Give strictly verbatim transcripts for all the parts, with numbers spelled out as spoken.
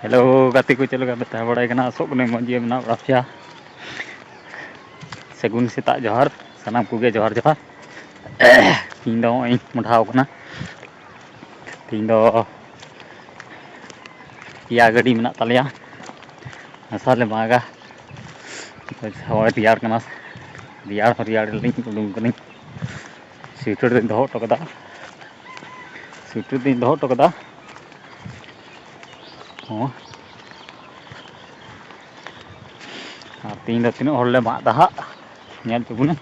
Hello ᱜᱟᱛᱮ ᱠᱚ, ᱪᱮᱫ ᱞᱮᱠᱟ ᱯᱮ ᱛᱟᱦᱮᱸ ᱵᱟᱲᱟᱭ ᱠᱟᱱᱟ? ᱟᱥᱚᱜ ᱠᱟᱹᱱᱟᱹᱧ ᱢᱚᱡᱽ ᱜᱮ ᱢᱮᱱᱟᱜ ᱵᱟᱲᱟ ᱯᱮᱭᱟ᱾ ᱥᱟᱹᱜᱩᱱ ᱥᱮᱛᱟᱜ ᱡᱚᱦᱟᱨ ᱥᱟᱱᱟᱢ ᱠᱚᱜᱮ, ᱡᱚᱦᱟᱨ ᱡᱚᱦᱟᱨ᱾ ᱤᱧ ᱫᱚ ᱱᱚᱜᱼᱚᱭ ᱤᱧ ᱢᱚᱰᱷᱟᱣ ᱠᱟᱱᱟ᱾ ᱛᱮᱦᱮᱧ ᱫᱚ ᱯᱮᱭᱟ ᱜᱟᱹᱰᱤ ᱢᱮᱱᱟᱜ ᱛᱟᱞᱮᱭᱟ, ᱟᱥᱟ ᱞᱮ ᱢᱟᱜᱟ᱾ ᱦᱚᱭ ᱨᱮᱭᱟᱲ ᱠᱟᱱᱟ, ᱨᱮᱭᱟᱲ ᱦᱚᱸ ᱨᱮᱭᱟᱲ ᱞᱤᱧ ᱩᱰᱩᱝ ᱠᱟᱹᱱᱟᱹᱧ᱾ ᱥᱩᱭᱮᱴᱟᱨ ᱫᱚᱧ ᱫᱚᱦᱚ ᱦᱚᱴᱚ ᱠᱟᱫᱟ, ᱥᱩᱭᱮᱴᱟᱨ ᱫᱚᱧ ᱫᱚᱦᱚ ᱦᱚᱴᱚ ᱠᱟᱫᱟ᱾ ᱦᱚᱸ, ᱟᱨ ᱛᱮᱦᱮᱧ ᱫᱚ ᱛᱤᱱᱟᱹᱜ ᱦᱚᱲ ᱞᱮ ᱢᱟᱜ ᱫᱟ ᱦᱟᱸᱜ, ᱧᱮᱞ ᱦᱚᱪᱚ ᱵᱚᱱᱟ᱾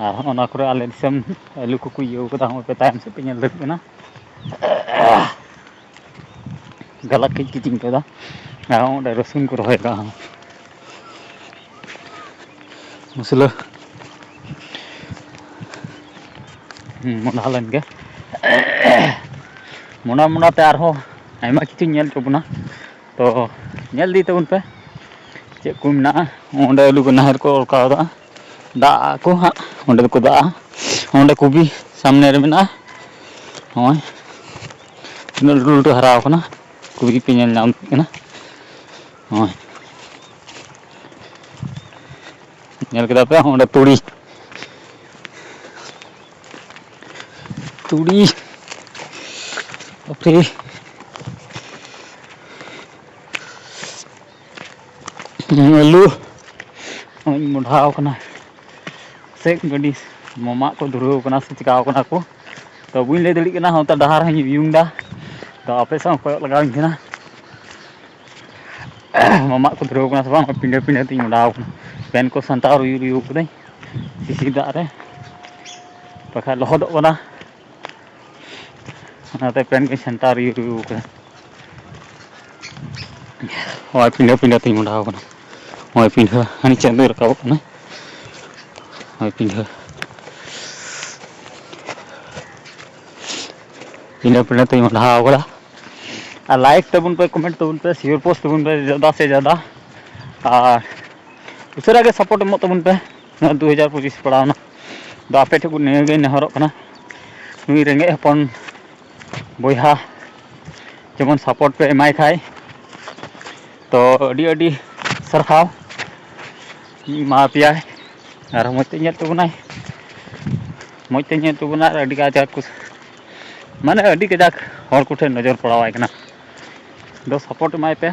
ᱟᱨ ᱦᱚᱸᱜᱼᱚ ᱱᱚᱣᱟ ᱠᱚᱨᱮ ᱟᱞᱮ ᱫᱤᱥᱚᱢ ᱟᱹᱞᱩ ᱠᱚᱠᱚ ᱤᱭᱟᱹᱣ ᱠᱟᱫᱟ, ᱦᱚᱸᱜᱼᱚᱭ ᱯᱮ ᱛᱟᱭᱚᱢ ᱥᱮᱫ ᱯᱮ ᱧᱮᱞ ᱫᱟᱲᱮᱭᱟᱜ ᱠᱟᱱᱟ᱾ ᱜᱟᱞᱟᱠ ᱠᱤᱪ ᱠᱤᱪᱤᱧ ᱠᱟᱫᱟ᱾ ᱟᱨ ᱚᱸᱰᱮ ᱨᱟᱹᱥᱩᱱ ᱠᱚ ᱨᱚᱦᱚᱭ ᱠᱟᱜᱼᱟ᱾ ᱢᱩᱥᱞᱟᱹ᱾ ᱦᱩᱸ, ᱢᱚᱰᱟ ᱞᱮᱱ ᱜᱮ᱾ ᱢᱚᱰᱟ ᱢᱚᱰᱟ ᱛᱮ ᱟᱨᱦᱚᱸ ᱟᱭᱢᱟ ᱠᱤᱪᱷᱩᱧ ᱧᱮᱞ ᱦᱚᱪᱚ ᱵᱚᱱᱟ᱾ ᱛᱚ, ᱧᱮᱞ ᱤᱫᱤ ᱛᱟᱵᱚᱱ ᱯᱮ ᱪᱮᱫ ᱠᱚ ᱢᱮᱱᱟᱜᱼᱟ᱾ ᱚᱸᱰᱮ ᱟᱹᱞᱩ ᱠᱚ ᱱᱟᱦᱮᱞ ᱠᱚ ᱨᱟᱠᱟᱵ ᱫᱟ, ᱫᱟᱜ ᱟᱠᱚ ᱦᱟᱸᱜ, ᱚᱸᱰᱮ ᱫᱚᱠᱚ ᱫᱟᱜᱼᱟ᱾ ᱚᱸᱰᱮ ᱠᱚᱵᱤ ᱥᱟᱢᱱᱮ ᱨᱮ ᱢᱮᱱᱟᱜᱼᱟ᱾ ᱱᱚᱜᱼᱚᱭ ᱛᱤᱱᱟᱹᱜ ᱞᱟᱹᱴᱩ ᱞᱟᱹᱴᱩ ᱦᱟᱨᱟ ᱟᱠᱟᱱᱟ, ᱠᱚᱵᱤ ᱯᱮ ᱧᱮᱞ ᱧᱟᱢ ᱫᱟᱲᱮᱭᱟᱜ ᱠᱟᱱᱟ᱾ ᱱᱚᱜᱼᱚᱭ ᱧᱮᱞ ᱠᱮᱫᱟ ᱯᱮ ᱚᱸᱰᱮ ᱛᱩᱲᱤ, ᱛᱩᱲᱤ, ᱵᱟᱯᱨᱮ, ᱟᱹᱞᱩ᱾ ᱱᱚᱜᱼᱚᱭ ᱤᱧ ᱢᱚᱰᱷᱟᱣ ᱠᱟᱱᱟ᱾ ᱥᱮ ᱜᱟᱹᱰᱤ ᱢᱟᱢᱟᱜ ᱠᱚ ᱫᱷᱩᱨᱟᱹᱣ ᱠᱟᱱᱟ ᱥᱮ ᱪᱤᱠᱟᱣ ᱠᱟᱱᱟ ᱠᱚ, ᱛᱚ ᱵᱟᱹᱧ ᱞᱟᱹᱭ ᱫᱟᱲᱮᱭᱟᱜ ᱠᱟᱱᱟ᱾ ᱦᱚᱸᱛᱚ ᱰᱟᱦᱟᱨ ᱦᱚᱸᱧ ᱩᱭᱩᱝ ᱫᱟ, ᱛᱚ ᱟᱯᱮ ᱥᱟᱶ ᱠᱚᱭᱚᱜ ᱞᱟᱜᱟᱣ ᱤᱧ ᱠᱟᱱᱟ᱾ ᱢᱟᱢᱟᱜ ᱠᱚ ᱫᱷᱩᱨᱟᱹᱣ ᱠᱟᱱᱟ ᱥᱮ ᱵᱟᱝ? ᱯᱤᱸᱰᱟᱹ ᱯᱤᱸᱰᱟᱹ ᱛᱤᱧ ᱢᱚᱰᱷᱟᱣ ᱠᱟᱱᱟ, ᱯᱮᱱ ᱠᱚ ᱥᱟᱱᱛᱟᱣ ᱨᱩᱭᱩ ᱨᱩᱭᱩ ᱠᱟᱹᱫᱟᱹᱧ ᱥᱤᱥᱤᱨ ᱫᱟᱜ ᱨᱮ, ᱵᱟᱠᱷᱟᱡ ᱞᱚᱦᱚᱫᱚᱜ ᱠᱟᱱᱟ᱾ ᱚᱱᱟᱛᱮ ᱯᱮᱱ ᱠᱚᱧ ᱥᱟᱱᱛᱟᱣ ᱨᱩᱭᱩ ᱨᱩᱭᱩ ᱠᱟᱫᱟ᱾ ᱦᱳᱭ, ᱯᱤᱸᱰᱟᱹ ᱯᱤᱸᱰᱟᱹ ᱛᱤᱧ ᱢᱚᱰᱷᱟᱣ ᱠᱟᱱᱟ᱾ ᱦᱳᱭ, ᱯᱤᱸᱰᱟᱹ ᱦᱟᱹᱱᱤ ᱪᱟᱸᱫᱚᱭ ᱨᱟᱠᱟᱵᱚᱜ ᱠᱟᱱᱟ᱾ ᱦᱳᱭ, ᱯᱤᱸᱰᱟᱹ, ᱯᱤᱸᱰᱟᱹ ᱯᱤᱸᱰᱟᱹ ᱛᱤᱧ ᱢᱚᱰᱷᱟᱣ ᱠᱟᱫᱟ᱾ ᱟᱨ ᱞᱟᱭᱤᱠ ᱛᱟᱵᱚᱱ ᱯᱮ, ᱠᱚᱢᱮᱱᱴ ᱛᱟᱵᱚᱱ ᱯᱮ, ᱥᱮᱭᱟᱨ ᱯᱳᱥᱴ ᱛᱟᱵᱚᱱ ᱯᱮ ᱡᱟᱫᱟ ᱥᱮ ᱡᱟᱫᱟ᱾ ᱟᱨ ᱩᱥᱟᱹᱨᱟ ᱜᱮ ᱥᱟᱯᱳᱨᱴ ᱮᱢᱚᱜ ᱛᱟᱵᱚᱱ ᱯᱮ᱾ ᱱᱚᱣᱟ ᱫᱩ ᱦᱟᱡᱟᱨ ᱯᱚᱸᱪᱤᱥ ᱯᱟᱲᱟᱣᱱᱟ, ᱫᱚ ᱟᱯᱮ ᱴᱷᱮᱱ ᱱᱤᱭᱟᱹ ᱜᱮ ᱱᱮᱦᱚᱨᱚᱜ ᱠᱟᱱᱟ, ᱱᱩᱭ ᱨᱮᱸᱜᱮᱡ ᱦᱚᱯᱚᱱ ᱵᱚᱭᱦᱟ ᱡᱮᱢᱚᱱ ᱥᱟᱯᱳᱨᱴ ᱯᱮ ᱮᱢᱟᱭ ᱠᱷᱟᱡ, ᱛᱚ ᱟᱹᱰᱤ ᱟᱹᱰᱤ ᱥᱟᱨᱦᱟᱣ ᱮᱢᱟ ᱯᱮᱭᱟᱭ, ᱟᱨ ᱢᱚᱡᱽ ᱛᱮ ᱧᱮᱞ ᱛᱟᱵᱚᱱᱟᱭ, ᱢᱚᱡᱽ ᱛᱮ ᱧᱮᱞ ᱛᱟᱵᱚᱱᱟ᱾ ᱟᱨ ᱟᱹᱰᱤ ᱠᱟᱡᱟᱠ ᱠᱩᱥ-, ᱢᱟᱱᱮ ᱟᱹᱰᱤ ᱠᱟᱡᱟᱠ ᱦᱚᱲ ᱠᱚᱴᱷᱮᱱ ᱱᱚᱡᱚᱨ ᱯᱟᱲᱟᱣᱟᱭ ᱠᱟᱱᱟ᱾ ᱫᱚ support ᱮᱢᱟᱭ ᱯᱮ,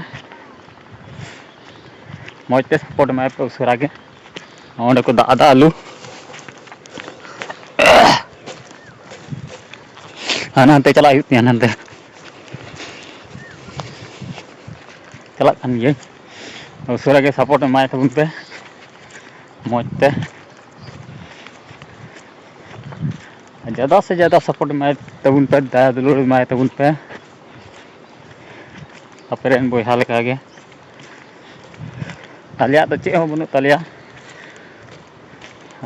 ᱢᱚᱡᱽ ᱛᱮ support ᱮᱢᱟᱭ ᱯᱮ ᱩᱥᱟᱹᱨᱟ ᱜᱮ᱾ ᱚᱸᱰᱮ ᱠᱚ ᱫᱟᱜ ᱮᱫᱟ ᱟᱹᱞᱩ᱾ ᱦᱟᱱᱮ ᱦᱟᱱᱛᱮ ᱪᱟᱞᱟᱜ ᱦᱩᱭᱩᱜ ᱛᱤᱧᱟᱹ, ᱦᱟᱱᱛᱮ ᱪᱟᱞᱟᱜ ᱠᱟᱱ ᱜᱤᱭᱟᱹᱧ᱾ ᱩᱥᱟᱹᱨᱟ ᱜᱮ support ᱮᱢᱟᱭ ᱛᱟᱵᱚᱱ ᱯᱮ ᱢᱚᱡᱽ ᱛᱮ, ᱡᱟᱫᱟ ᱥᱮ ᱡᱟᱫᱟ support ᱮᱢᱟᱭ ᱛᱟᱵᱚᱱ ᱯᱮ, ᱫᱟᱭᱟ ᱫᱩᱞᱟᱹᱲ ᱮᱢᱟᱭ ᱛᱟᱵᱚᱱ ᱯᱮ᱾ ᱟᱯᱮ ᱨᱮᱱ ᱵᱚᱭᱦᱟ ᱞᱮᱠᱟᱜᱮ᱾ ᱟᱞᱮᱭᱟᱜ ᱫᱚ ᱪᱮᱫ ᱦᱚᱸ ᱵᱟᱹᱱᱩᱜ ᱛᱟᱞᱮᱭᱟ᱾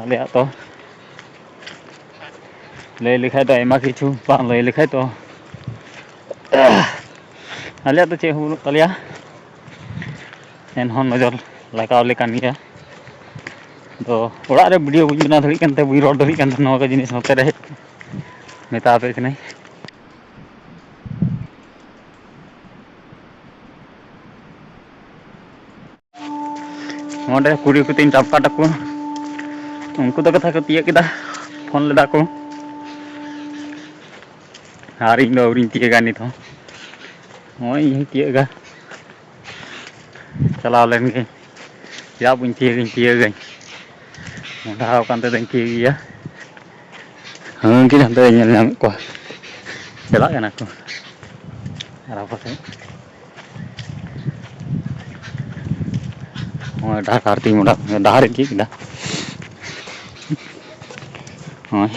ᱟᱞᱮᱭᱟᱜ ᱫᱚ ᱞᱟᱹᱭ ᱞᱮᱠᱷᱟᱡ ᱫᱚ ᱟᱭᱢᱟ ᱠᱤᱪᱷᱩ, ᱵᱟᱝ ᱞᱟᱹᱭ ᱞᱮᱠᱷᱟᱡ ᱫᱚ ᱟᱞᱮᱭᱟᱜ ᱫᱚ ᱪᱮᱫ ᱦᱚᱸ ᱵᱟᱹᱱᱩᱜ ᱛᱟᱞᱮᱭᱟ᱾ ᱮᱱᱦᱚᱸ ᱱᱚᱡᱚᱨ ᱞᱟᱜᱟᱣ ᱞᱮᱠᱟᱱ ᱜᱮᱭᱟ᱾ ᱟᱫᱚ ᱚᱲᱟᱜ ᱨᱮ video ᱵᱟᱹᱧ ᱵᱮᱱᱟᱣ ᱫᱟᱲᱮᱭᱟᱜ ᱠᱟᱱ ᱛᱮ, ᱵᱟᱹᱧ ᱨᱚᱲ ᱫᱟᱲᱮᱭᱟᱜ ᱠᱟᱱ ᱛᱟᱦᱮᱱᱟ, ᱱᱚᱣᱟ ᱠᱚ ᱡᱤᱱᱤᱥ ᱱᱚᱛᱮ ᱨᱮ ᱦᱮᱡ ᱢᱮᱛᱟ ᱯᱮ ᱠᱟᱹᱱᱟᱹᱧ᱾ ᱱᱚᱰᱮ ᱠᱩᱲᱤ ᱠᱚᱛᱤᱧ ᱰᱟᱵᱠᱟ ᱛᱟᱠᱚ, ᱩᱱᱠᱩ ᱫᱚ ᱠᱟᱛᱷᱟ ᱠᱚ ᱛᱤᱭᱟᱹᱜ ᱠᱮᱫᱟ, ᱯᱷᱳᱱ ᱞᱮᱫᱟ ᱠᱚ, ᱟᱨ ᱤᱧ ᱫᱚ ᱟᱹᱣᱨᱤᱧ ᱛᱤᱭᱟᱹᱜᱟ ᱱᱤᱛ ᱦᱚᱸ᱾ ᱱᱚᱜᱼᱚᱭ ᱤᱧ ᱦᱚᱸᱧ ᱛᱤᱭᱟᱹᱜᱟ, ᱪᱟᱞᱟᱣ ᱞᱮᱱ ᱜᱤᱧ, ᱡᱟ ᱵᱟᱹᱧ ᱛᱤᱭᱟᱹᱜᱟᱹᱧ, ᱛᱤᱭᱟᱹᱜᱟᱹᱧ, ᱢᱚᱸᱰᱷᱟ ᱟᱠᱟᱱ ᱛᱮᱫᱚᱧ ᱛᱤᱭᱟᱹᱜ ᱜᱮᱭᱟ᱾ ᱦᱮᱸ, ᱩᱱᱠᱤᱱ ᱦᱟᱱᱛᱮ ᱧᱮᱞ ᱧᱟᱢᱮᱫ ᱠᱚᱣᱟ, ᱪᱟᱞᱟᱜ ᱠᱟᱱᱟ ᱠᱚ᱾ ᱟᱨ ᱟᱵᱚ ᱥᱮᱫ ᱱᱚᱜᱼᱚᱭ ᱰᱟᱦᱟᱨ, ᱰᱟᱦᱟᱨ ᱛᱮᱧ ᱢᱚᱦᱰᱟ-, ᱰᱟᱦᱟᱨ ᱤᱧ ᱛᱤᱭᱳᱜ ᱠᱮᱫᱟ᱾ ᱱᱚᱜᱼᱚᱭ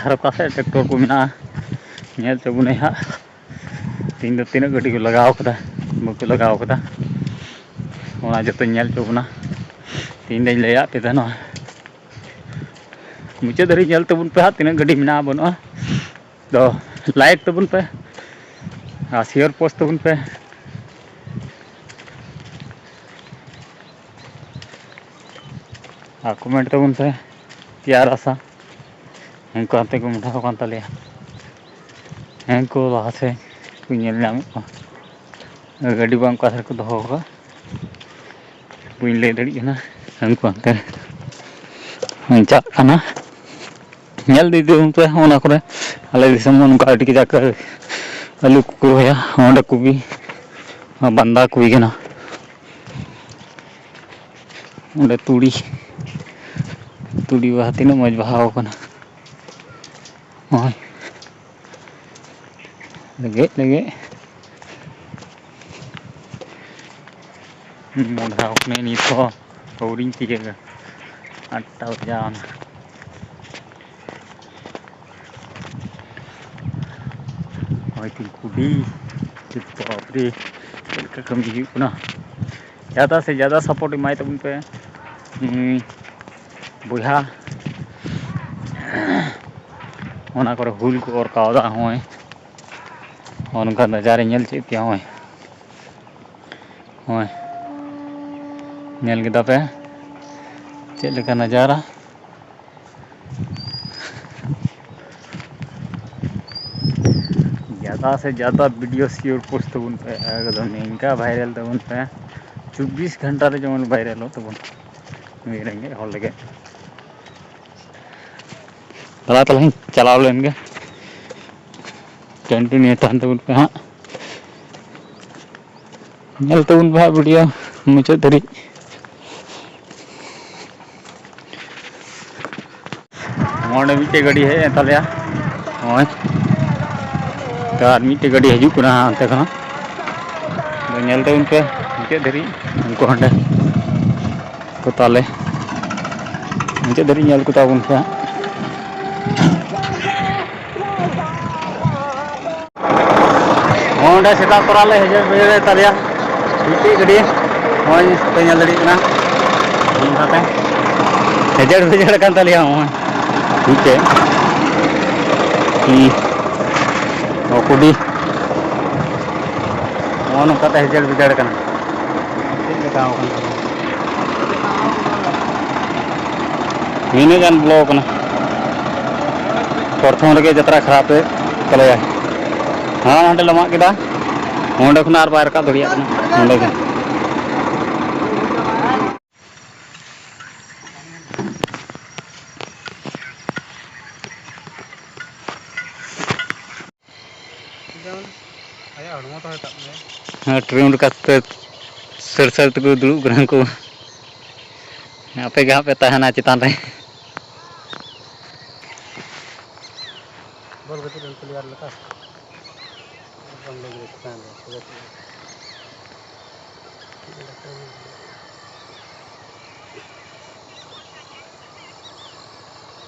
ᱟᱨ ᱚᱠᱟ ᱥᱮᱫ tractor ᱠᱚ ᱢᱮᱱᱟᱜᱼᱟ, ᱧᱮᱞ ᱦᱚᱪᱚ ᱵᱚᱱᱟᱹᱧ ᱦᱟᱸᱜ᱾ ᱛᱮᱦᱮᱧ ᱫᱚ ᱛᱤᱱᱟᱹᱜ ᱜᱟᱹᱰᱤ ᱠᱚ ᱞᱟᱜᱟᱣ ᱠᱟᱫᱟ, ᱵᱟᱠᱚ ᱞᱟᱜᱟᱣ ᱠᱟᱫᱟ, ᱚᱱᱟ ᱡᱚᱛᱚᱧ ᱧᱮᱞ ᱦᱚᱪᱚ ᱵᱚᱱᱟ᱾ ᱛᱮᱦᱮᱧ ᱫᱚᱧ ᱞᱟᱹᱭᱟᱫ ᱯᱮ ᱛᱟᱦᱮᱱᱟ, ᱢᱩᱪᱟᱹᱫ ᱫᱷᱟᱹᱨᱤᱡ ᱧᱮᱞ ᱛᱟᱵᱚᱱ ᱯᱮ ᱦᱟᱸᱜ, ᱛᱤᱱᱟᱹᱜ ᱜᱟᱹᱰᱤ ᱢᱮᱱᱟᱜᱼᱟ ᱵᱟᱹᱱᱩᱜᱼᱟ᱾ ᱫᱚ like ᱛᱟᱵᱚᱱ ᱯᱮ ᱟᱨ share post ᱛᱟᱵᱚᱱ ᱯᱮ ᱟᱨ comment ᱛᱟᱵᱚᱱ ᱯᱮ᱾ ᱛᱮᱭᱟᱨ ᱟᱥᱟ ᱩᱱᱠᱩ ᱦᱟᱱᱛᱮ ᱠᱚ ᱢᱚᱴᱟᱣ ᱟᱠᱟᱱ ᱛᱟᱞᱮᱭᱟ᱾ ᱦᱮᱸ, ᱩᱱᱠᱩ ᱞᱟᱦᱟ ᱥᱮᱫ ᱠᱚ ᱧᱮᱞ ᱧᱟᱢᱮᱫ ᱠᱚᱣᱟ᱾ ᱜᱟᱹᱰᱤ ᱵᱟᱝ ᱚᱠᱟ ᱥᱮᱫ ᱠᱚ ᱫᱚᱦᱚ ᱠᱟᱜᱼᱟ, ᱵᱟᱹᱧ ᱞᱟᱹᱭ ᱫᱟᱲᱮᱭᱟᱜ ᱠᱟᱱᱟ᱾ ᱩᱱᱠᱩ ᱦᱟᱱᱛᱮ ᱪᱟᱜ ᱠᱟᱱᱟ᱾ ᱧᱮᱞ ᱤᱫᱤ ᱛᱟᱵᱚᱱ ᱯᱮ ᱚᱱᱟ ᱠᱚᱨᱮ᱾ ᱟᱞᱮ ᱫᱤᱥᱚᱢ ᱢᱟ ᱱᱚᱝᱠᱟ ᱟᱹᱰᱤ ᱠᱟᱡᱟᱠ ᱟᱹᱞᱩ ᱠᱚᱠᱚ ᱨᱚᱦᱚᱭᱟ᱾ ᱚᱸᱰᱮ ᱠᱚᱵᱤ, ᱵᱟᱸᱫᱷᱟ ᱠᱚᱵᱤ ᱠᱟᱱᱟ᱾ ᱚᱸᱰᱮ ᱛᱩᱲᱤ, ᱛᱩᱲᱤ ᱵᱟᱦᱟ ᱛᱤᱱᱟᱹᱜ ᱢᱚᱡᱽ ᱵᱟᱦᱟᱣ ᱠᱟᱱᱟ᱾ ᱱᱚᱜᱼᱚᱭ ᱞᱮᱜᱮᱡ ᱞᱮᱜᱮᱡ ᱢᱚᱰᱷᱟᱣ ᱠᱟᱹᱱᱟᱹᱧ ᱱᱤᱛ ᱦᱚᱸ᱾ ᱟᱹᱣᱨᱤᱧ ᱛᱤᱭᱟᱹᱜᱟ, ᱟᱴᱴᱟ ᱵᱟᱡᱟᱣ ᱮᱱᱟ᱾ ᱱᱚᱜᱼᱚᱭ ᱛᱤᱧ ᱠᱩᱰᱤ, ᱵᱟᱯᱨᱮ, ᱪᱮᱫ ᱞᱮᱠᱟ ᱠᱟᱹᱢᱤ ᱦᱩᱭᱩᱜ ᱠᱟᱱᱟ᱾ ᱡᱟᱫᱟ ᱥᱮ ᱡᱟᱫᱟ ᱥᱟᱯᱳᱨᱴ ᱮᱢᱟᱭ ᱛᱟᱵᱚᱱ ᱯᱮ᱾ ᱦᱩᱸ, ᱵᱚᱭᱦᱟ, ᱚᱱᱟ ᱠᱚᱨᱮ ᱦᱩᱞ ᱠᱚ ᱚᱨ ᱠᱟᱣᱫᱟ᱾ ᱦᱚᱸᱜᱼᱚᱭ ᱱᱚᱜᱼᱚ ᱱᱚᱝᱠᱟ ᱱᱟᱡᱟᱨᱮ ᱧᱮᱞ ᱪᱮᱫ ᱯᱮᱭᱟ᱾ ᱦᱚᱸᱜᱼᱚᱭ, ᱦᱚᱸᱜᱼᱚᱭ ᱧᱮᱞ ᱠᱮᱫᱟ ᱯᱮ ᱪᱮᱫ ᱞᱮᱠᱟ ᱱᱟᱡᱟᱨᱟ᱾ ᱡᱟᱫᱟ ᱥᱮ ᱡᱟᱫᱟ ᱵᱷᱤᱰᱤᱭᱳ ᱥᱤᱭᱳᱨ ᱯᱳᱥᱴ ᱛᱟᱵᱚᱱ ᱯᱮ, ᱮᱠᱫᱚᱢ ᱱᱤᱝᱠᱟ ᱵᱷᱟᱭᱨᱟᱞ ᱛᱟᱵᱚᱱ ᱯᱮ, ᱪᱚᱵᱵᱤᱥ ᱜᱷᱚᱱᱴᱟ ᱨᱮ ᱡᱮᱢᱚᱱ ᱵᱷᱟᱭᱨᱟᱞᱚᱜ ᱛᱟᱵᱚᱱ᱾ ᱢᱤᱫ ᱨᱮᱸᱜᱮᱡ ᱦᱚᱲ ᱞᱟᱹᱜᱤᱫ᱾ ᱫᱟᱫᱟ, ᱛᱟᱦᱞᱮᱧ ᱪᱟᱞᱟᱣ ᱞᱮᱱ ᱜᱮ, ᱠᱚᱱᱴᱤᱱᱤᱭᱩ ᱛᱟᱦᱮᱱ ᱛᱟᱵᱚᱱ ᱯᱮ ᱦᱟᱸᱜ᱾ ᱧᱮᱞ ᱛᱟᱵᱚᱱ ᱯᱮ ᱦᱟᱸᱜ ᱵᱷᱤᱰᱤᱭᱳ ᱢᱩᱪᱟᱹᱫ ᱫᱷᱟᱹᱨᱤᱡ᱾ ᱱᱚᱸᱰᱮ ᱢᱤᱫᱴᱮᱡ ᱜᱟᱹᱰᱤ ᱦᱮᱡ ᱮᱱ ᱛᱟᱞᱮᱭᱟ, ᱱᱚᱜᱼᱚᱭ᱾ ᱛᱚ, ᱟᱨ ᱢᱤᱫᱴᱮᱡ ᱜᱟᱹᱰᱤ ᱦᱤᱡᱩᱜ ᱠᱟᱱᱟ ᱦᱟᱸᱜ ᱚᱱᱛᱮ ᱠᱷᱚᱱᱟᱜ᱾ ᱟᱫᱚ ᱧᱮᱞ ᱛᱟᱵᱚᱱ ᱯᱮ ᱢᱩᱪᱟᱹᱫ ᱫᱷᱟᱹᱨᱤᱡ, ᱩᱱᱠᱩ ᱦᱟᱸᱰᱮ ᱠᱚ ᱛᱟᱞᱮ᱾ ᱢᱩᱪᱟᱹᱫ ᱫᱷᱟᱹᱨᱤᱡ ᱧᱮᱞ ᱠᱚ ᱛᱟᱵᱚᱱ ᱯᱮ ᱦᱟᱸᱜ᱾ ᱚᱸᱰᱮ ᱥᱮᱛᱟᱜ ᱛᱚᱨᱟ ᱞᱮ ᱦᱮᱡ ᱵᱮᱨᱮᱫ ᱛᱟᱞᱮᱭᱟ ᱢᱤᱫᱴᱮᱡ ᱜᱟᱹᱰᱤ, ᱱᱚᱜᱼᱚᱭ ᱯᱮ ᱧᱮᱞ ᱫᱟᱲᱮᱭᱟᱜ ᱠᱟᱱᱟ᱾ ᱚᱱᱠᱟᱛᱮ ᱦᱮᱡᱮᱲ ᱵᱮᱡᱮᱲ ᱟᱠᱟᱱ ᱛᱟᱞᱮᱭᱟ᱾ ᱱᱚᱜᱼᱚᱭ ᱢᱤᱫᱴᱮᱡ ᱠᱤ ᱠᱩᱰᱤ, ᱱᱚᱜᱼᱚ ᱱᱚᱝᱠᱟᱛᱮ ᱦᱮᱡᱮᱲ ᱵᱮᱡᱮᱲ ᱟᱠᱟᱱᱟ᱾ ᱪᱮᱫ ᱞᱮᱠᱟ ᱟᱠᱟᱱ ᱛᱟᱵᱚᱱᱟ? ᱱᱤᱱᱟᱹᱜ ᱜᱟᱱ ᱵᱞᱚᱠ ᱠᱟᱱᱟ᱾ ᱯᱨᱚᱛᱷᱚᱢ ᱨᱮᱜᱮ ᱡᱟᱛᱨᱟ ᱠᱷᱟᱨᱟᱯ ᱮ ᱛᱟᱞᱮᱭᱟ᱾ ᱦᱟᱱᱟ ᱦᱟᱸᱰᱮ ᱞᱮ ᱢᱟᱜ ᱠᱮᱫᱟ᱾ ᱚᱸᱰᱮ ᱠᱷᱚᱱᱟᱜ ᱟᱨ ᱵᱟᱭ ᱨᱟᱠᱟᱵ ᱫᱟᱲᱮᱭᱟᱜ ᱠᱟᱱᱟ᱾ ᱚᱸᱰᱮ ᱜᱮ᱾ ᱡᱮᱢᱚᱱ ᱟᱭᱟᱜ ᱦᱚᱲᱢᱚ ᱛᱟᱦᱮᱸ ᱠᱟᱜ ᱢᱮ᱾ ᱦᱮᱸ, ᱴᱨᱮᱱ ᱞᱮᱠᱟᱛᱮ ᱥᱟᱹᱨ ᱥᱟᱹᱨ ᱛᱮᱠᱚ ᱫᱩᱲᱩᱵ ᱠᱟᱱᱟ ᱠᱚ᱾ ᱟᱯᱮ ᱜᱮ ᱦᱟᱸᱜ ᱯᱮ ᱛᱟᱦᱮᱱᱟ ᱪᱮᱛᱟᱱ ᱨᱮ᱾ ᱵᱚᱞ ᱜᱟᱛᱮᱜ ᱨᱮᱱ ᱯᱞᱮᱭᱟᱨ ᱞᱮᱠᱟ᱾ ᱵᱚᱞ ᱜᱟᱛᱮᱜ ᱪᱮᱛᱟᱱ ᱨᱮ᱾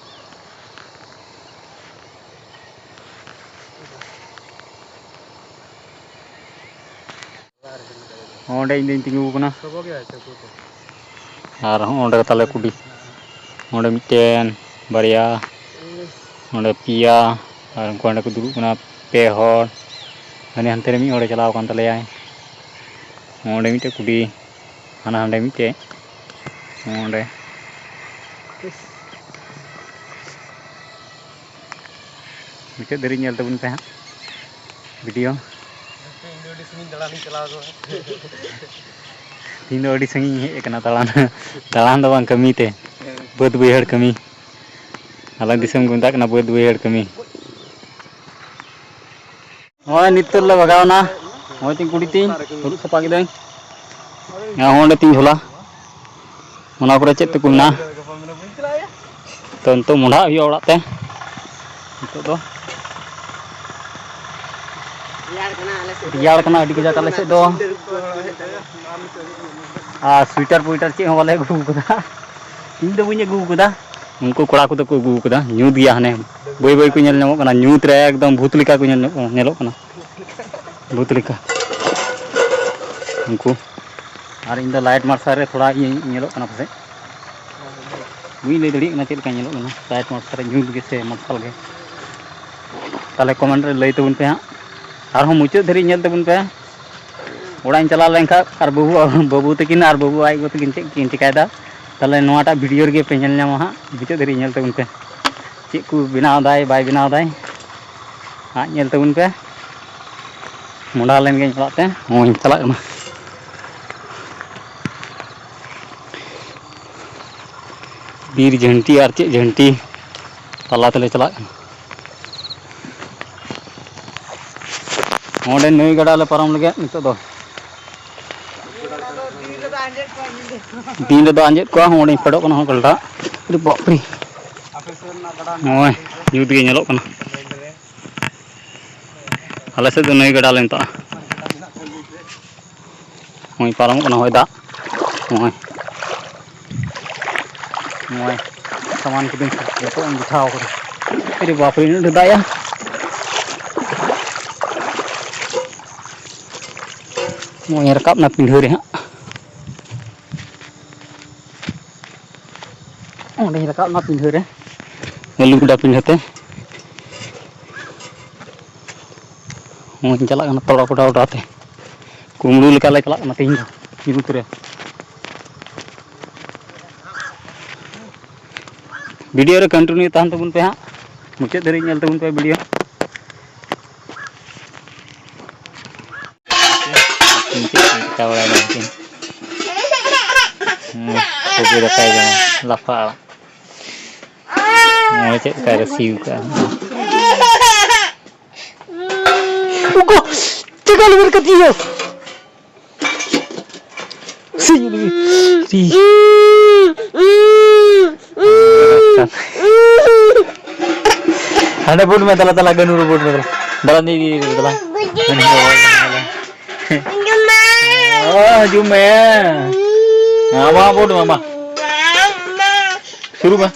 ᱚᱸᱰᱮ ᱤᱧ ᱫᱩᱧ ᱛᱤᱸᱜᱩ ᱟᱠᱟᱱᱟ᱾ ᱟᱨ ᱦᱚᱸ ᱚᱸᱰᱮ ᱛᱟᱞᱮ ᱠᱩᱰᱤ, ᱚᱸᱰᱮ ᱢᱤᱫᱴᱮᱱ, ᱵᱟᱨᱭᱟ, ᱚᱸᱰᱮ ᱯᱮᱭᱟ, ᱟᱨ ᱩᱱᱠᱩ ᱦᱟᱸᱰᱮ ᱠᱚ ᱫᱩᱲᱩᱵ ᱠᱟᱱᱟ ᱯᱮ ᱦᱚᱲ᱾ ᱦᱟᱱᱮ ᱦᱟᱱᱛᱮ ᱨᱮ ᱢᱤᱫ ᱦᱚᱲᱮ ᱪᱟᱞᱟᱣ ᱟᱠᱟᱱ ᱛᱟᱞᱮᱭᱟᱭ᱾ ᱚᱸᱰᱮ ᱢᱤᱫᱴᱮᱡ ᱠᱩᱰᱤ, ᱦᱟᱱᱟ ᱦᱟᱸᱰᱮ ᱢᱤᱫᱴᱮᱡ, ᱚᱸᱰᱮ᱾ ᱢᱩᱪᱟᱹᱫ ᱫᱷᱟᱹᱨᱤᱡ ᱧᱮᱞ ᱛᱟᱵᱚᱱ ᱯᱮ ᱦᱟᱸᱜ ᱵᱷᱤᱰᱤᱭᱳ᱾ ᱤᱧ ᱫᱚ ᱟᱹᱰᱤ ᱥᱟᱺᱜᱤᱧ ᱫᱟᱬᱟᱱᱤᱧ ᱪᱟᱞᱟᱣ ᱠᱟᱱᱟ᱾ ᱛᱮᱦᱮᱧ ᱫᱚ ᱟᱹᱰᱤ ᱥᱟᱺᱜᱤᱧ ᱤᱧ ᱦᱮᱡ ᱟᱠᱟᱱᱟ ᱫᱟᱬᱟᱱ, ᱫᱟᱬᱟᱱ ᱫᱚ ᱵᱟᱝ, ᱠᱟᱹᱢᱤ ᱛᱮ, ᱵᱟᱹᱫᱽ ᱵᱟᱹᱭᱦᱟᱹᱲ ᱠᱟᱹᱢᱤ᱾ ᱟᱞᱮ ᱫᱤᱥᱚᱢ ᱠᱚ ᱢᱮᱛᱟᱜ ᱠᱟᱱᱟ ᱵᱟᱹᱫᱽ ᱵᱟᱹᱭᱦᱟᱹᱲ ᱠᱟᱹᱢᱤ᱾ ᱱᱚᱜᱼᱚᱭ ᱱᱤᱛᱚᱜ ᱞᱮ ᱵᱷᱟᱜᱟᱣᱱᱟ᱾ ᱱᱚᱜᱼᱚᱭ ᱛᱤᱧ ᱠᱩᱰᱤ ᱛᱤᱧ ᱟᱹᱨᱩᱵ ᱥᱟᱯᱷᱟ ᱠᱤᱫᱟᱹᱧ᱾ ᱦᱮᱸ, ᱦᱚᱸ ᱚᱸᱰᱮ ᱛᱤᱧ ᱡᱷᱚᱞᱟ᱾ ᱚᱱᱟ ᱠᱚᱨᱮ ᱪᱮᱫ ᱛᱮᱠᱚ ᱢᱮᱱᱟᱜᱼᱟ? ᱛᱚ, ᱱᱤᱛᱚᱜ ᱢᱚᱸᱰᱷᱟᱜ ᱦᱩᱭᱩᱜᱼᱟ ᱚᱲᱟᱜ ᱛᱮ᱾ ᱱᱤᱛᱚᱜ ᱫᱚ ᱨᱮᱭᱟᱲ ᱠᱟᱱᱟ ᱟᱹᱰᱤ ᱠᱟᱡᱟᱠ ᱟᱞᱮ ᱥᱮᱫ ᱫᱚ᱾ ᱟᱨ ᱥᱩᱭᱮᱴᱟᱨ ᱯᱩᱭᱮᱴᱟᱨ ᱪᱮᱫ ᱦᱚᱸ ᱵᱟᱞᱮ ᱟᱹᱜᱩ ᱟᱠᱟᱫᱟ᱾ ᱤᱧ ᱫᱚ ᱵᱟᱹᱧ ᱟᱹᱜᱩ ᱟᱠᱟᱫᱟ, ᱩᱱᱠᱩ ᱠᱚᱲᱟ ᱠᱚᱫᱚ ᱠᱚ ᱟᱹᱜᱩ ᱟᱠᱟᱫᱟ᱾ ᱧᱩᱛ ᱜᱮᱭᱟ, ᱦᱟᱱᱮ ᱵᱟᱹᱭ ᱵᱟᱹᱭ ᱠᱚ ᱧᱮᱞ ᱧᱟᱢᱚᱜ ᱠᱟᱱᱟ᱾ ᱧᱩᱛ ᱨᱮ ᱮᱠᱫᱚᱢ ᱵᱷᱩᱛ ᱞᱮᱠᱟ ᱠᱚ ᱧᱮᱞ ᱧᱚᱜ ᱠᱟᱱᱟ, ᱧᱮᱞᱚᱜ ᱠᱟᱱᱟ᱾ ᱵᱷᱩᱛ ᱞᱮᱠᱟ ᱩᱱᱠᱩ᱾ ᱟᱨ ᱤᱧ ᱫᱚ ᱞᱟᱭᱤᱴ ᱢᱟᱨᱥᱟᱞ ᱨᱮ ᱛᱷᱚᱲᱟ ᱤᱭᱟᱹᱧ ᱧᱮᱞᱚᱜ ᱠᱟᱱᱟ ᱯᱟᱥᱮᱡ᱾ ᱵᱟᱹᱧ ᱞᱟᱹᱭ ᱫᱟᱲᱮᱭᱟᱜ ᱠᱟᱱᱟ ᱪᱮᱫ ᱞᱮᱠᱟᱧ ᱧᱮᱞᱚᱜ ᱠᱟᱱᱟ, ᱞᱟᱭᱤᱴ ᱢᱟᱨᱥᱟᱞ ᱨᱮ ᱧᱩᱛ ᱜᱮ ᱥᱮ ᱢᱟᱨᱥᱟᱞ ᱜᱮ᱾ ᱛᱟᱦᱚᱞᱮ ᱠᱚᱢᱮᱱᱴ ᱨᱮ ᱞᱟᱹᱭ ᱛᱟᱵᱚᱱ ᱯᱮ ᱦᱟᱸᱜ᱾ ᱟᱨᱦᱚᱸ ᱢᱩᱪᱟᱹᱫ ᱫᱷᱟᱹᱨᱤᱡ ᱧᱮᱞ ᱛᱟᱵᱚᱱ ᱯᱮ᱾ ᱚᱲᱟᱜ ᱤᱧ ᱪᱟᱞᱟᱣ ᱞᱮᱱᱠᱷᱟᱱ ᱟᱨ ᱵᱟᱹᱵᱩ, ᱵᱟᱹᱵᱩ ᱛᱟᱹᱠᱤᱱ ᱟᱨ ᱵᱟᱹᱵᱩ ᱟᱡ ᱜᱚ ᱛᱟᱹᱠᱤᱱ ᱪᱮᱫ ᱠᱤᱱ ᱪᱤᱠᱟᱹᱭᱮᱫᱟ, ᱛᱟᱦᱚᱞᱮ ᱱᱚᱣᱟᱴᱟᱜ ᱵᱷᱤᱰᱤᱭᱳ ᱨᱮᱜᱮ ᱯᱮ ᱧᱮᱞ ᱧᱟᱢᱟ ᱦᱟᱸᱜ᱾ ᱢᱩᱪᱟᱹᱫ ᱫᱷᱟᱹᱨᱤᱡ ᱧᱮᱞ ᱛᱟᱵᱚᱱ ᱯᱮ, ᱪᱮᱫ ᱠᱚ ᱵᱮᱱᱟᱣ ᱫᱟᱭ ᱵᱟᱭ ᱵᱮᱱᱟᱣ ᱫᱟᱭ, ᱦᱟᱸᱜ ᱧᱮᱞ ᱛᱟᱵᱚᱱ ᱯᱮ᱾ ᱢᱚᱰᱟ ᱞᱮᱱ ᱜᱤᱧ ᱚᱲᱟᱜ ᱛᱮ, ᱱᱚᱜᱼᱚᱭ ᱤᱧ ᱪᱟᱞᱟᱜ ᱠᱟᱱᱟ᱾ ᱵᱤᱨ ᱡᱷᱟᱹᱱᱴᱤ ᱟᱨ ᱪᱮᱫ ᱡᱷᱟᱹᱱᱴᱤ ᱛᱟᱞᱟ ᱛᱮᱞᱮ ᱪᱟᱞᱟᱜ ᱠᱟᱱᱟ᱾ ᱱᱚᱸᱰᱮ ᱱᱟᱹᱭ ᱜᱟᱰᱟ ᱞᱮ ᱯᱟᱨᱚᱢ ᱞᱟᱹᱜᱤᱫ ᱱᱤᱛᱚᱜ ᱫᱚ᱾ ᱫᱤᱱ ᱨᱮᱫᱚ ᱟᱸᱡᱮᱫ ᱠᱚᱜᱼᱟ, ᱱᱚᱸᱰᱮᱧ ᱯᱷᱮᱰᱚᱜ ᱠᱟᱱᱟ ᱦᱚᱸ ᱜᱟᱰᱟ᱾ ᱟᱨᱮ ᱵᱟᱯᱨᱮ᱾ ᱱᱚᱜᱼᱚᱭ ᱧᱩᱛ ᱜᱮ ᱧᱮᱞᱚᱜ ᱠᱟᱱᱟ᱾ ᱟᱞᱮ ᱥᱮᱫ ᱫᱚ ᱱᱟᱹᱭ ᱜᱟᱰᱟ ᱞᱮ ᱢᱮᱛᱟᱜᱼᱟ᱾ ᱱᱚᱜᱼᱚᱭ ᱯᱟᱨᱚᱢᱚᱜ ᱠᱟᱱᱟ ᱦᱚᱭ ᱫᱟᱜ᱾ ᱱᱚᱜᱼᱚᱭ, ᱱᱚᱜᱼᱚᱭ ᱥᱟᱢᱟᱱ ᱠᱚᱫᱚᱧ ᱡᱚᱛᱚᱧ ᱵᱤᱪᱷᱟᱣ ᱠᱟᱫᱟ᱾ ᱟᱨᱮ ᱵᱟᱯᱨᱮ, ᱩᱱᱟᱹᱜ ᱰᱷᱮᱨ ᱫᱟᱜ ᱭᱟ᱾ ᱱᱚᱜᱼᱚᱭ ᱨᱟᱠᱟᱵ ᱱᱟ ᱯᱤᱸᱰᱷᱟᱹ ᱨᱮ ᱦᱟᱸᱜ᱾ ᱚᱸᱰᱮᱧ ᱨᱟᱠᱟᱵ ᱮᱱᱟ ᱯᱤᱸᱰᱷᱟᱹ ᱨᱮ, ᱵᱟᱹᱞᱤ ᱜᱚᱰᱟ ᱯᱤᱸᱰᱷᱟᱹ ᱛᱮ᱾ ᱦᱚᱸᱧ ᱪᱟᱞᱟᱜ ᱠᱟᱱᱟ ᱛᱚᱲᱟ ᱠᱚᱰᱟ ᱚᱰᱟ ᱛᱮ᱾ ᱠᱩᱢᱵᱽᱲᱩ ᱞᱮᱠᱟ ᱞᱮ ᱪᱟᱞᱟᱜ ᱠᱟᱱᱟ ᱛᱮᱦᱮᱧ ᱫᱚ ᱧᱩᱛ ᱨᱮ᱾ ᱵᱷᱤᱰᱤᱭᱳ ᱨᱮ ᱠᱚᱱᱴᱤᱱᱤᱭᱩ ᱛᱟᱦᱮᱱ ᱛᱟᱵᱚᱱ ᱯᱮ ᱦᱟᱸᱜ, ᱢᱩᱪᱟᱹᱫ ᱫᱷᱟᱹᱨᱤᱡ ᱧᱮᱞ ᱛᱟᱵᱚᱱ ᱯᱮ ᱵᱷᱤᱰᱤᱭᱳ᱾ ᱩᱱᱠᱤᱱ ᱪᱮᱫ ᱠᱤᱱ ᱪᱤᱠᱟ ᱵᱟᱲᱟᱭᱮᱫᱟ ᱩᱱᱠᱤᱱ? ᱦᱩᱸ, ᱛᱚᱵᱮ ᱫᱟᱠᱟᱭ ᱡᱚᱢᱟ, ᱞᱟᱯᱷᱟ ᱟᱲᱟᱜ᱾ ᱱᱚᱜᱼᱚᱭ ᱪᱮᱫ ᱞᱮᱠᱟᱭ ᱨᱟᱹᱥᱤ ᱟᱠᱟᱫᱼᱟ᱾ ᱩᱜᱩ! ᱪᱮᱠᱟ ᱞᱮᱵᱮᱫ ᱠᱟᱫᱤᱧᱟ? ᱥᱤ, ᱥᱤ᱾ ᱦᱟᱸᱰᱮ ᱵᱩᱴ ᱢᱮ, ᱫᱟᱞᱟ, ᱫᱟᱞᱟ, ᱜᱟᱹᱱᱩ ᱨᱮ ᱵᱩᱴ ᱢᱮ, ᱫᱟᱞᱟ᱾ ᱫᱟᱞᱟ, ᱱᱤ, ᱱᱤ, ᱱᱤ, ᱫᱟᱞᱟ᱾ ᱚ, ᱦᱤᱡᱩᱜ ᱢᱮ᱾ ᱟᱢᱟ ᱵᱩᱴ ᱢᱮ, ᱟᱢᱟ᱾ ᱥᱩᱨᱩᱜ ᱢᱮ᱾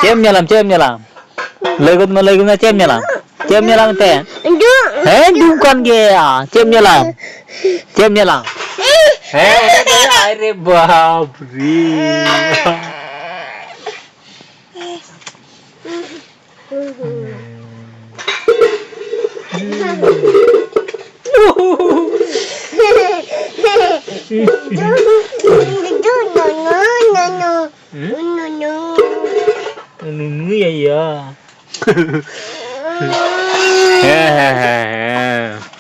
ᱪᱮᱫ ᱮᱢ ᱧᱮᱞᱟᱢ, ᱪᱮᱫ ᱮᱢ ᱧᱮᱞᱟᱢ? ᱞᱟᱹᱭ ᱜᱚᱫ ᱢᱮ, ᱞᱟᱹᱭ ᱜᱚᱫ ᱢᱮ, ᱪᱮᱫ ᱮᱢ ᱧᱮᱞᱟᱢ? ᱪᱮᱫ ᱮᱢ ᱧᱮᱞᱟᱢ ᱮᱱᱛᱮ? ᱫᱩ᱾ ᱦᱮᱸ, ᱫᱩᱜ ᱠᱟᱱ ᱜᱮᱭᱟ᱾ ᱪᱮᱫ ᱮᱢ ᱧᱮᱞᱟᱢ? ᱪᱮᱫ ᱮᱢ ᱧᱮᱞᱟᱢ? ᱦᱮᱸ, ᱚᱸᱰᱮ ᱫᱚ, ᱟᱨᱮ ᱵᱟᱯ ᱨᱮ᱾ ᱦᱩᱸ? ᱱᱩᱱᱩᱭᱟᱭᱟ᱾ ᱦᱮᱸ, ᱦᱮᱸ, ᱦᱮᱸ, ᱦᱮᱸ᱾ ᱦᱮᱸ᱾